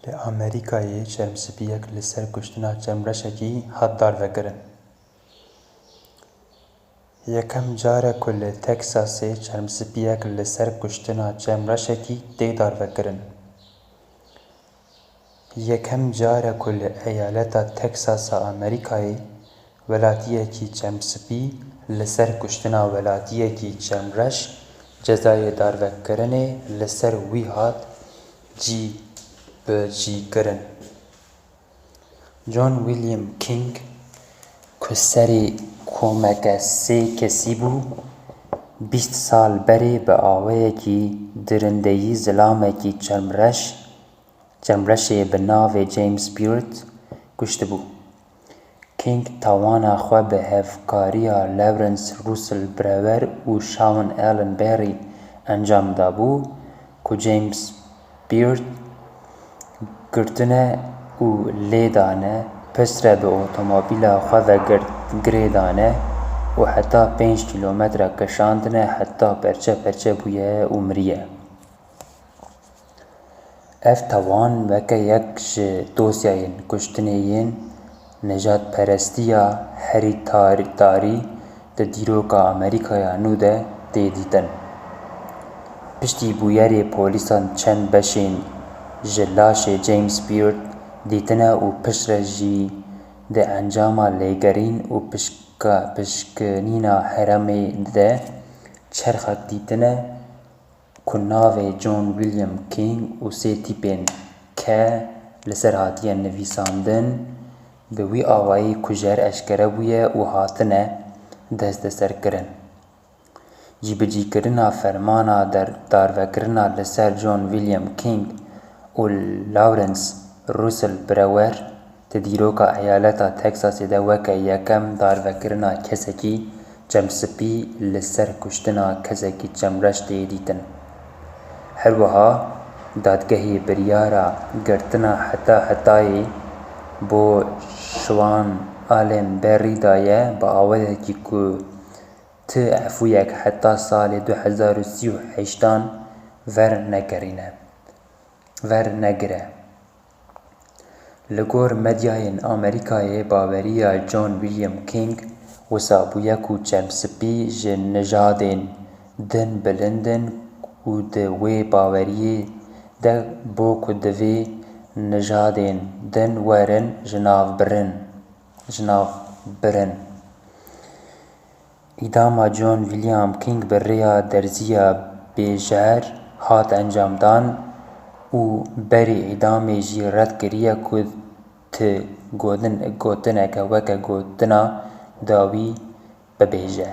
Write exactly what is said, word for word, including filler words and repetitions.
Li Amerîkayê çermspiyek li ser kuştina çemreşekî hat darvekirin. Yekem car e ku li Teksasê çermspiyek li ser kuştina çemreşekî tê darvekirin. Yekem car e ku li eyaleta Teksasa Amerîkayê welatiyekî çemspî li ser kuştina welatiyekî çemreş cezayê darvekirinê li ser wî hat cîbicîkirin. John William King, ku serê komeke sê kesî bû, bîst sal berê bi awayekî dirindeyî zilamekî çemreş, çemreşê bi navê James Beard kuştibû. King tawana xwe bi hevkariya Lawrence Russell Brewer û Shawn Allen Berry encam dabû, ku James Beard girtine û lê dane, piştre bi otomobîla xwe ve girt-, girê dane û heta pênc kîlometre kişandine, heta perçe perçe bûye û miriye. Ev tawan weke yek ji dosyayên kuştinê yên nijadperestiya herî tar-, tarî di dîroka Amerîkaya nû de tê dîtin. Piştî bûyerê polîsan çend beşên ji laşê James Beard dîtine û piştre jî di encama lêgerîn û pişka-, pişkinîna herêmê de çerxek dîtine, ku navê John William King û sê tîpên K li ser hatiye nivîsandin, bi wî awayî kujer eşkere bûye û hatine desteserkirin. Cîbicîkirina fermana der-, darvekirina li ser John William King û Lawrence Russell Brewer di dîroka eyaleta Texasê de weke yekem darvekirina kesekî çemspî li ser kuştina kesekî çemreş tê dîtin. Her wiha dadgehê biryara girtina heta hetayê bo Shawn Allen Berry daye, bi awayekî ku ti efûyek heta salê du hezar û sî û heştan ver negerîne, ver negire. Li gor medyayên Amerîkayê, baweriya John William King wisa bûye ku çemspî ji nijadên din bilind in û di wê baweriyê de bû ku divê nijadên din werin ji nav birin, ji nav birin. Îdama John William King bi rêya derziya bêjehr hat encamdan û berî îdamê jî red kiriye ku ti gotin-, gotineke weke gotina dawî bibêje.